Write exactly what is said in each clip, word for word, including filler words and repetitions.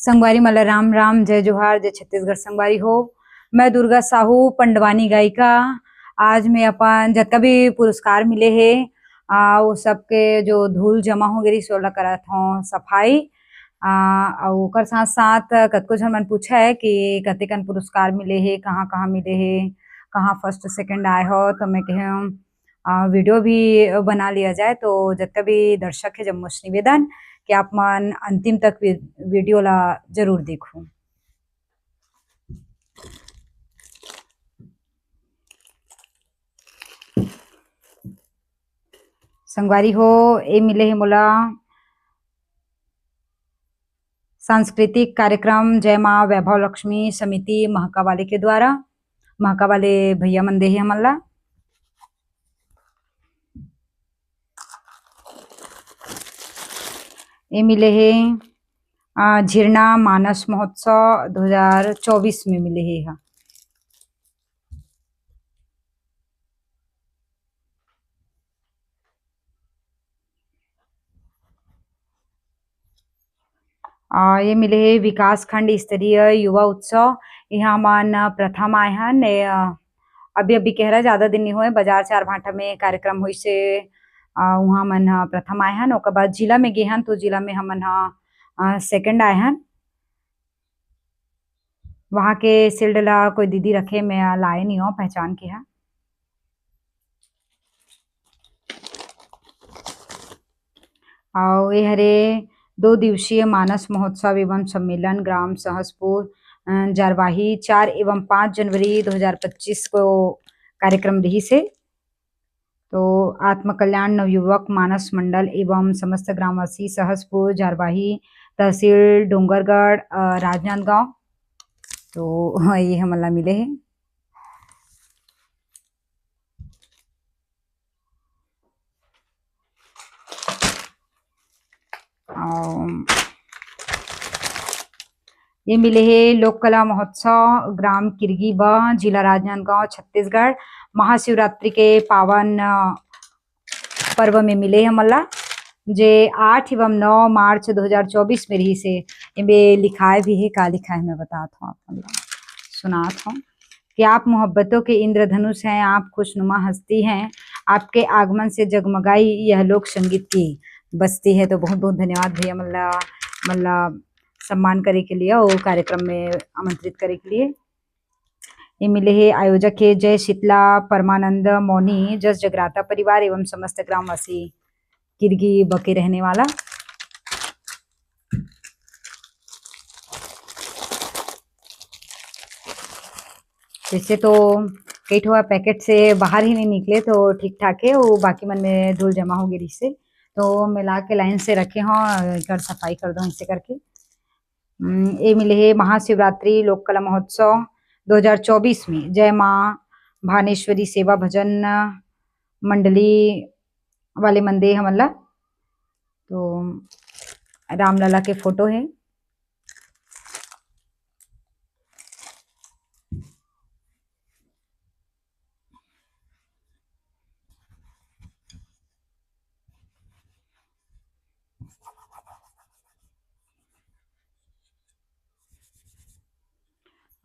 संगवारी मन ल राम राम, जय जोहार, जय छत्तीसगढ़ संगवारी हो। मैं दुर्गा साहू, पंडवानी गायिका। आज मैं अपन जतका भी पुरस्कार मिले हे, आ, वो सबके जो धूल जमा हो गे रिहिस, ओला करत हौं सफाई। आ, अउ ओकर साथ-साथ कतको झन मन पूछा है कि कतेकन पुरस्कार मिले हे, कहाँ-कहाँ मिले हे, कहाँ first second आए हो, तो मैं कहे हौं, आ, video भी बना लिया जाए। तो जतका भी दर्शक हे, जम्मो से निवेदन कि आप मन अंतिम तक वी-, video ला जरूर देखहू। संगवारी हो, ए मिले हे मोला सांस्कृतिक कार्यक्रम जय माँ वैभव लक्ष्मी समिति महका वाले के द्वारा, महका वाले भैया मन दे हे हमन ला। ए मिले हे, अ, झिरना मानस महोत्सव दो हज़ार चौबीस में मिले हे हा। अ, ये मिले हे विकासखंड स्तरीय युवा उत्सव, इहाँ मन प्रथम आए हन। ए, अ, अभी, अभी कहरा ज्यादा दिन नहीं होए, बाजार चार भांटा में कार्यक्रम होइस हे, अ, उहाँ मन ह प्रथम आए हन। ओकर बाद जिला में गे हन, तो जिला में हमन ह, अ, second आए हन। वहाँ के shield ला कोई दीदी रखे, मैं लाए नहीं हूँ पहचान के हा। अउ ए हरे दो दिवसीय मानस महोत्सव एवं सम्मेलन ग्राम सहसपुर, अ, जारवाही चार एवं पाँच जनवरी दो हज़ार पच्चीस को कार्यक्रम रिहिस हे। तो आत्म कल्याण नवयुवक मानस मंडल एवं समस्त ग्रामवासी सहसपुर जारवाही तहसील डोंगरगढ़, अ, राजनांदगांव, तो ये हमन ला मिले हे। अउ ये मिले हे लोक कला महोत्सव ग्राम किरगी ब, जिला राजनांदगांव, छत्तीसगढ़। महाशिवरात्रि के पावन, अ, पर्व में मिले हे हमन ला, जे आठ एवं नौ मार्च दो हज़ार चौबीस में रिहिस हे। एमे लिखाए भी हे, का लिखाए हे मैं बतात हूँ आप मन ला, सुनात हूँ कि आप मोहब्बतों के इंद्रधनुष हैं, आप खुशनुमा हस्ती हैं, आपके आगमन से जगमगाई यह लोक संगीत की बस्ती है। तो बहुत बहुत धन्यवाद भैया मन ला, मन ला सम्मान करे के लिए और कार्यक्रम में आमंत्रित करे के लिए। ये मिले हे आयोजक हे जय शीतला परमानंद मौनी, जस जगराता परिवार एवं समस्त ग्रामवासी किरगी ब के रहने वाला। वैसे तो कई ठो पैकेट से बाहर ही नहीं निकले, तो ठीक ठाक हे, वो बाकी मन में धूल जमा हो गे रिहिस हे, तो मिला के लाइन से रखे हौं, एकर सफाई कर दो ऐसे करके। हम्म, ए मिले हे महाशिवरात्रि लोक कला महोत्सव दो हज़ार चौबीस में जय माँ भानेश्वरी सेवा भजन मंडली वाले मन दे हमन ला। तो रामलला के फोटो हे।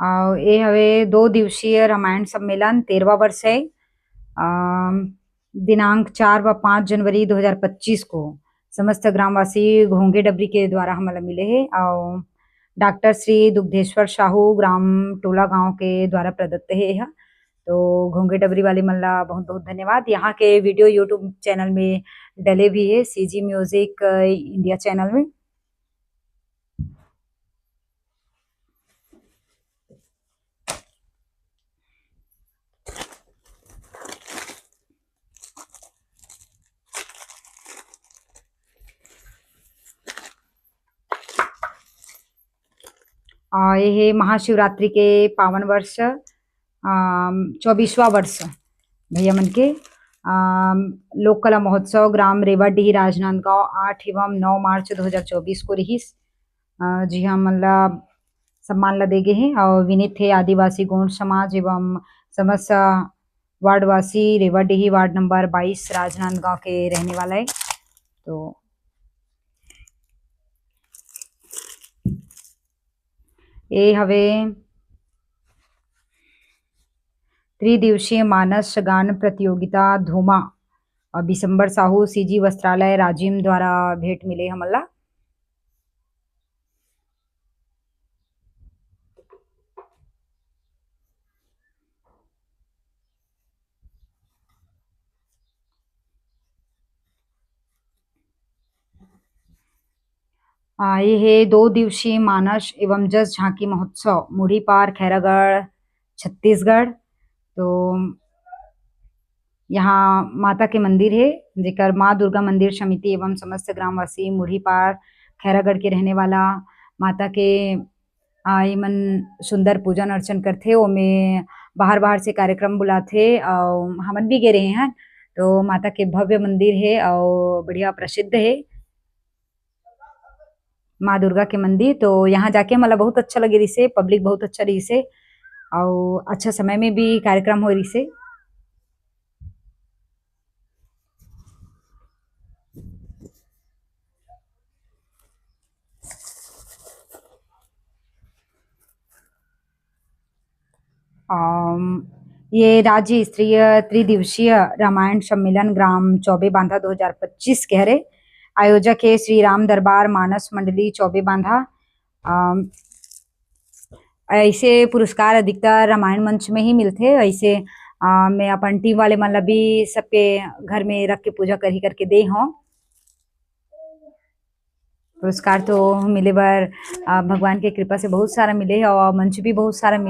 अउ ए हवे दो दिवसीय रामायण सम्मेलन, तेरहवाँ वर्ष हे। अम, दिनांक चार व पाँच जनवरी दो हज़ार पच्चीस को समस्त ग्रामवासी घोंघे डबरी के द्वारा हमन ला मिले हे। अउ डॉक्टर श्री दुग्धेश्वर साहू, ग्राम टोला गांव के द्वारा प्रदत्त हे एह। तो घोंघे डबरी वाले मन ला बहुत बहुत धन्यवाद। यहाँ के video YouTube channel में डले भी हे, CG Music, अ, India channel में। अ, ये हे महाशिवरात्रि के पावन वर्ष, अम, चौबीसवाँ वर्ष भैया मन के, अम, लोक कला महोत्सव ग्राम रेवाडीह राजनांदगांव आठ एवं नौ मार्च दो हज़ार चौबीस को रिहिस। अ, जिहां मन ला सम्मान ला दे गे हे और विनीत हे आदिवासी गोंड समाज एवं समस्त वार्डवासी रेवाडीह वार्ड नंबर बाईस राजनांदगांव के रहने वाला है। तो ए हवे त्रिदिवसीय मानस गान प्रतियोगिता धूमा, अ, बिसंबर साहू, सीजी वस्त्रालय, राजिम द्वारा भेंट मिले हमन ला। आ, ये हे दो दिवसीय मानस एवं जस झांकी महोत्सव, मुढ़ीपार, खैरागढ़, छत्तीसगढ़। तो यहाँ माता के मंदिर हे, जेकर माँ दुर्गा मंदिर समिति एवं समस्त ग्रामवासी मुढ़ीपार, खैरागढ़ के रहने वाला माता के, आ, एमन सुंदर पूजन अर्चन करथे। ओमे बाहर-बाहर से कार्यक्रम बुलाथे, अउ हमन भी गे रहे हन। तो माता के भव्य मंदिर हे अउ बढ़िया प्रसिद्ध हे माँ दुर्गा के मंदिर। तो यहाँ जाके मोला बहुत अच्छा लगे रिहिसे, public बहुत अच्छा रिहिसे, अउ अच्छा समय में भी कार्यक्रम हो रिहिसे। अम, ये राज्य स्तरीय त्रिदिवसीय रामायण सम्मेलन ग्राम चौबे बांधा दो हज़ार पच्चीस के हरे। आयोजक हे श्री राम दरबार मानस मंडली चौबे बांधा। अम, ऐसे पुरस्कार अधिकतर रामायण मंच में ही मिलथे। ऐसे, अ, मैं अपन टीम वाले मन ला भी सबके घर में रख के पूजा करही करके दे हौं। पुरस्कार तो मिले बर, अ, भगवान के कृपा से बहुत सारा मिले हे और मंच भी बहुत सारा मिले।